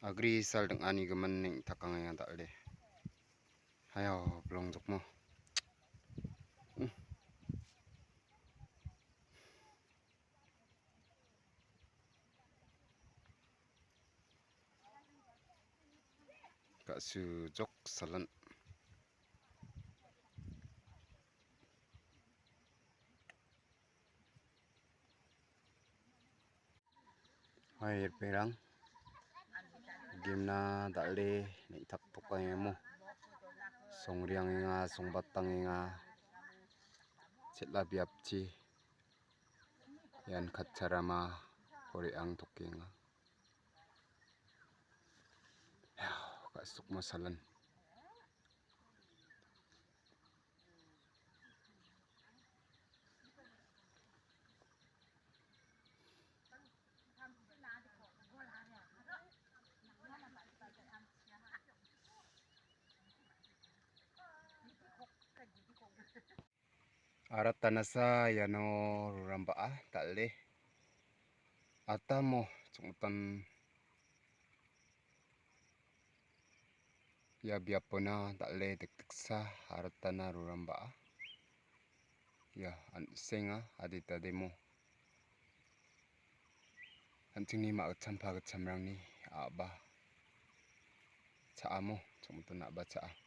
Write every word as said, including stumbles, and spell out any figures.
Agri sal ding·anigimin neng·takangenga dal·de. Hayo, bilongjokmo. Hmm. Ga·sujok salan. Hai, ripengrang. Gimna dal·e neng·taktokenga mo. Songriangenga, songbatangenga. Chel·a biapchi. Ian katcharama koriang tokenga. Ga·sukma salan. Aratanasa iano roramba·a dal·e. Atamo chongmitan ia biapona dal·e dikdiksa aratana roramba·a. Ia an·senga adita demo. An·chingni ma·gitchampa gitchamrangni a·ba cha·amo chongmitan a·ba cha·a.